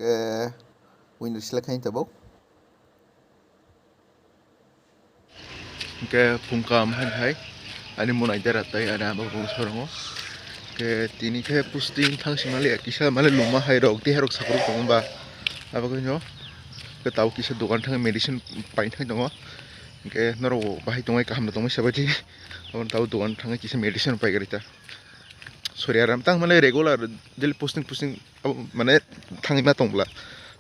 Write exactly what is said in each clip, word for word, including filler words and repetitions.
Ke window select khai tabuk. Ke phungkam hai hai. Ani monai dera tai ani abo bung sorongo. Ke tini khe pustin thang simali kisa mali luma hai rok, tei hai rok sakruk tongo ba. Abo khe no. Ke tau kisa dogan thang medicine pai thang tongo. Ke norok bahai tongo kaham tongo sabaji. Abo tau dogan thang kisa medicine pai gari ta. Sori aram tang mane regular daily posting posting abo mane thangwi ma tong bwla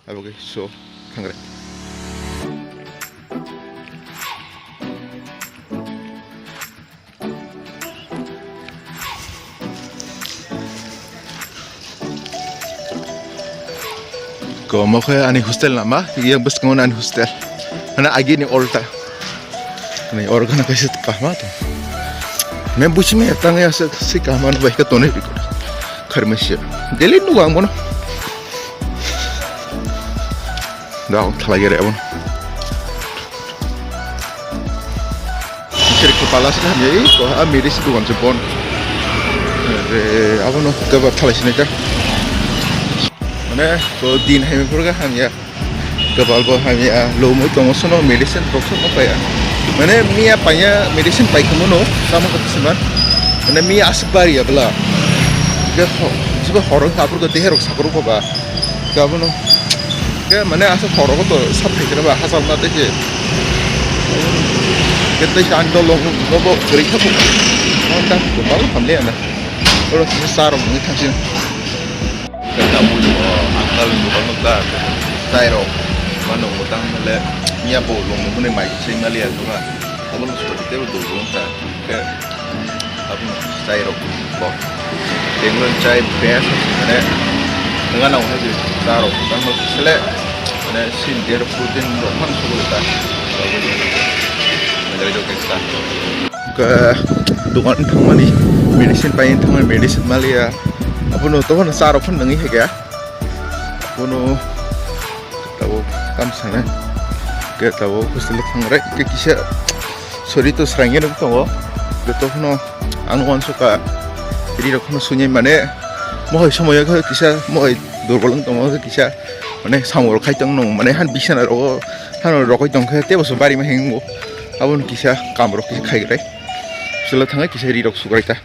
abo ke so thangre. Komo khe ani hostel lama, yang bwskango ani hostel. Mana agini olta. Ni organa kaisa kahma to. Me buchime tang ya se si kahma no bai ka tone ri ko. Kharmai se. Daily nugo ang bono. Da ang thalai gere abono. Sir ko pala se hamya i ko a meri si dugan se bon. Re abono ka ba thalai sinai ta. Mane ko din hai me purga hamya. Kebal bo hamya, lomwi tongo sono medicine rok sono paya. Mane miya paya medicine pai khamu no, tamo kha sima. Mane miya aswk bari ya bwla. Ke ho, sibo horo kha, apor ko dehe rok sakro ko ba. Ke abono, ke mane aswk horo ko to sap thai khe ba, hasal na te ke. Ke tei kan do long no bo gari kha ko. Mo ta ko bal hamle ana. Oro sini sa rok ni thang sini. Khe tabuk, o, uncle ni dukano ta chai rok mano mwtang le miya bo longmung hwnwi mai se maliya duha. Abono sori tebo dukgo wngkha. Khe abono chai rok bo. Tenglo chai best mane nwnga nang hwnwi cha rok tangma sele mane sin der protein rok phano sogwi ta. Aboni nangri rok ekta. Khe dogan thangmani medicine pai thangmani medicine maliya. Abono tohono cha rok phano nangwi hega. Abono tabuk kam sana. Ke tabuk hostel thangrai ke kisa sori to srangya nuk tongo. Ke tohono ang uansukha ri rok phano sunyai mane mohai somoyo khe kisa mohai durbol wng tongo khe kisa mane samung rok khai tong nung mane han bisana rogo hano rokoi tong khe tebo se bari ma hingo. Abono kisa kam rok kisa khai grai. Hostel thangwi kisa ri rok sugrai ta.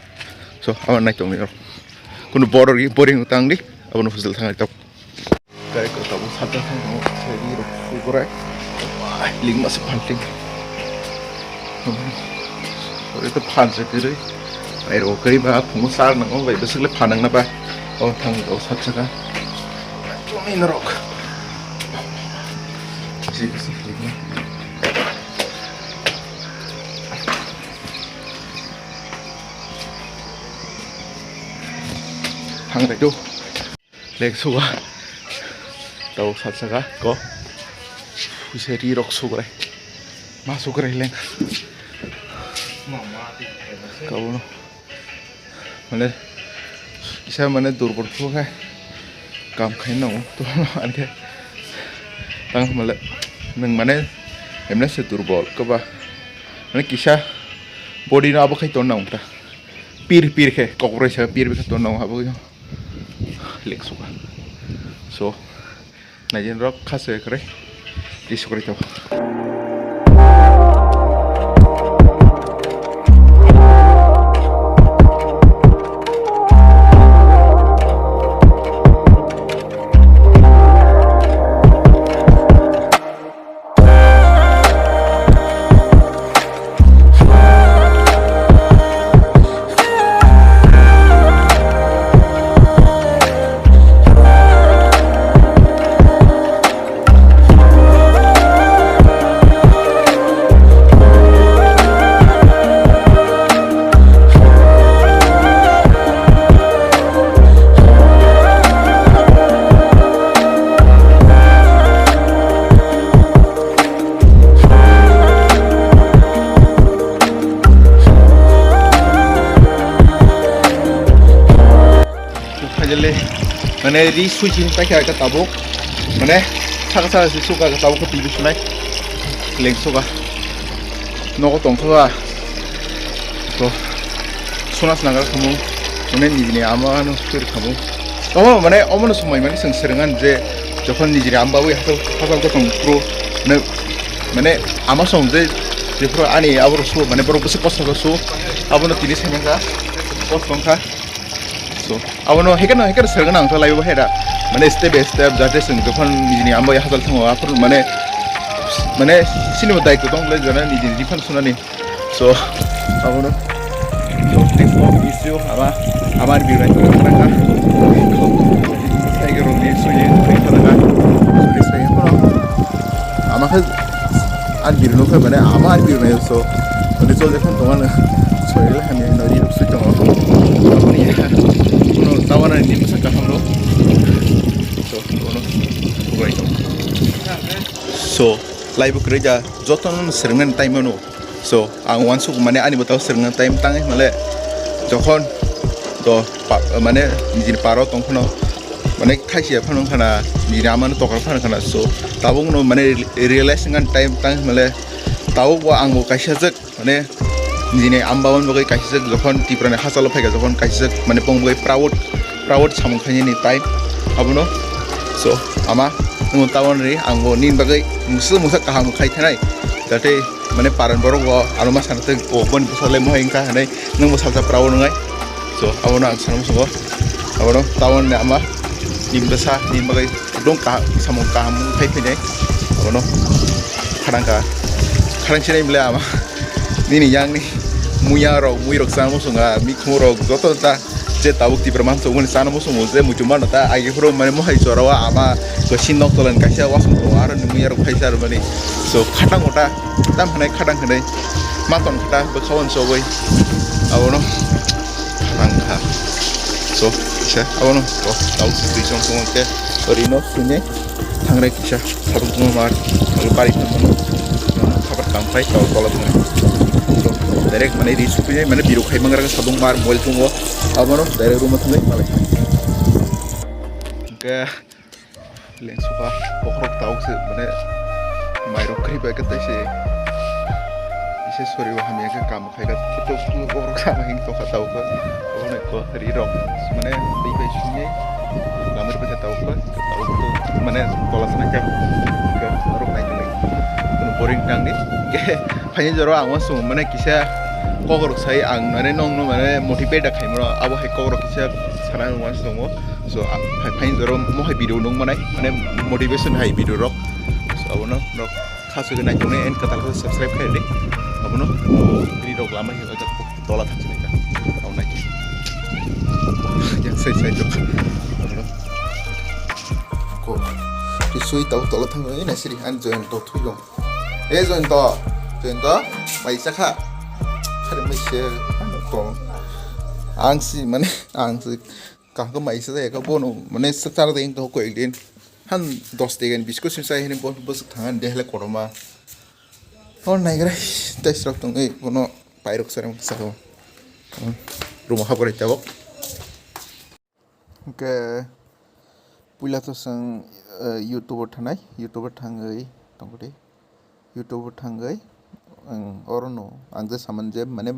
So, abo nai tongni rok. Kunu bor ri, boring tang di, abo no hostel thang tok. Kai ko tabo sata thang tong, seri rok, kukurai. Wah, ling masuk panting. Ore to phan se kiri. Ai ro kai ba, phung sar nang, bai besik le phan nang na ba. Oh, thang to sat saka. Tongni rok. Si, si, ling. Thang rai do. Lek suga. Tau sat saka ko. Puisa ri rok sugrai. Ma sugrai leng. Kau no. Mane kisa mane durbol phu khe kam khai no to anke tang male nang mane emne se durbol ko ba mane kisa body no abo khai ton na ungta. Pir pir khe kokrai sa pir pir khe ton nang abo yo lek suka. So naijin rok kha se kre ti sukri to. Finally, mane ri sui sing paikha ka tabuk. Mane saka saka si suka ka tabuk ka twi sunai. Leng suka. Nogo tong suka. To suna suna ka khamu. Mane nijini ama no sui khamu. Omo mane omo no sumai mane seng serengan je Jokhon nijini ama bawi hachal, hachal khe tong phuru, mane, mane ama song je, jephuru ani aborok su, mane borok bwswk kosto khe su, abono tini sai mankha, kosto wngkha. So, abono hekeno, hekeno sergana ang khe laibo heda, mane step by step, jate chwng jokhon nijini ama bawi hachal thango, aphuru mane, mane sinimo daitw tong le jana nijini jiphano sunani. So, abono. So, thanks for miss you, ama, ama ni birai ko khana kha. Tiger rok ni suye, khana kha. So, thanks for you. Ama khe, an biru no kha bana, ama an biru na so. Ani chol jekhon tongan, so, ele hani no ri su tongo. Ni, no, tawana ni masa kaham ro. So, ono, bugai to. So, live kwrwi ja, jotono swrwngna time no. So, ang uansuk mane ani bwtao swrwngna time tang hwnle jokhon to pa-, mane nijini paro tong phano mane khaisi phano khana nijini amano tokar phano khana. So, tabuk no mane realize wngna time tang hwnle tabuk bo ang bo kaisa jak mane nijini ama babani bagwi kaisa jak jokhon Tripura ni hachalo phaikha jokhon kaisa jak mane bong bagwi proud proud samung khainani time abono. So, ama, nwng tabon ri, ang bo nini bagwi mungsa mungsa kaham khai thanai. Jate, mane, paran borok bo, ano ma sana tei, o, boni bwsa le mohai wngkha hinai, nwng bo salsa proud wngnai. So, abono ang sana musungo. Abono, tabon ni ama, nini bwsa, nini bagwi, dong kaham, samung kaham khai phainai. Abono, khadang ka, khadang sinai bwle ama, nini yang ni, muya rok, mui rok sana musunga, mikhumu rok, joto ta, Je tabuk Tipra mansa umani chana muchungo je muchung mano ta agi phuru mane mohai chorao ama ko sin nok tolan kaisa wasung tongo aro ni muya rok phaisa rwmani. So khatang ota tam hwnai khatang hwnai maton khata bwkha on chogwi abono thang kha. So kisa abono to tabuk twi chong tongo khe rino sini. Thangrai kisa sabuk tungma mar, abo bari tongmani. Khabar tangpai tau tola tongmani. So, direct mane ri supinai mane biru khai mangra sabuk mar mobile tungo. Abono direct room thangwi malai. Hingke leng suka bokhorok tau se mane mairok khri bai khe taise. Ise sori o hamya khe kam khai kha. Kito kulu bokhorok sama hing tokha tau kha. Abono ko ri rok mane ri bai sini lamir bai tau kha. Tau mane tola sana khe khe rok nai tongwi. Boring tang di. Khe phai jora ang wasung mane kisa kokrok sai ang mane nong no mane motivate da khaimro abo hai kokrok kisa sana wasung o. So phai phai jora mo hai video nung manai mane motivation hai video rok. So abono nok khasugwi nai tongni and katal khe subscribe khai di. Abono ri rok lama hi tola thang sini ka. Au nai. Yang sai sai jok. Ko. Ti sui tau tola thang nai siri an join to thui long. E join to. Join to. Mai sakha. Sari mai se. Ko. Ang si mane ang si kaham mai sa ya ka bono mane sa char ding to ko ek din. Han dos tegan biskut sim sai hini bon bosuk thangan dehle koroma. Hor naigra tei srok tong ei bono pairok sari saka o. Rumo habore tabok. Hingke puila to chwng, eh, YouTube o thanai, YouTube o thangwi tongkhe tei YouTube o thangwi ang oro no ang je saman je mane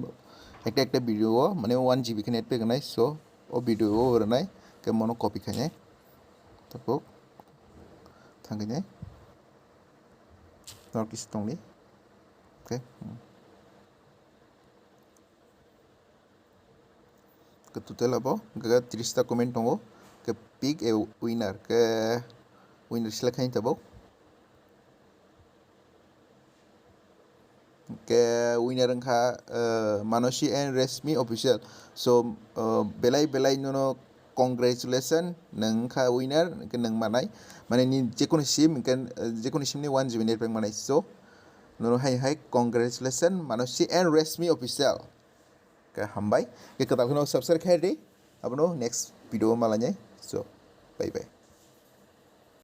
ekta ekta video o mane one G B khe net pack nai, so o video o rwnai khe mono copy khainai tabuk thangkhe nai. Nor kisa tongdi. Okay. Hmm. Ke total abo, ke tris ta comment tongo. Ke pick a winner, ke winner select khaini tabuk. Ke winner wngkha, eh, Manosi and Resmi Official. So, eh, belai belai nono congratulation, nwng wngkha winner, hwnkhe nwng manai. Mane ni jekunu sim, hwnkhe, eh, jekunu sim ni one G B net pack manai. So, nono hai hai congratulation, Manosi and Resmi Official. Khe hambai. Khe kwtal kheno subscribe khai di. Abono next video o malainai. So, bye bye.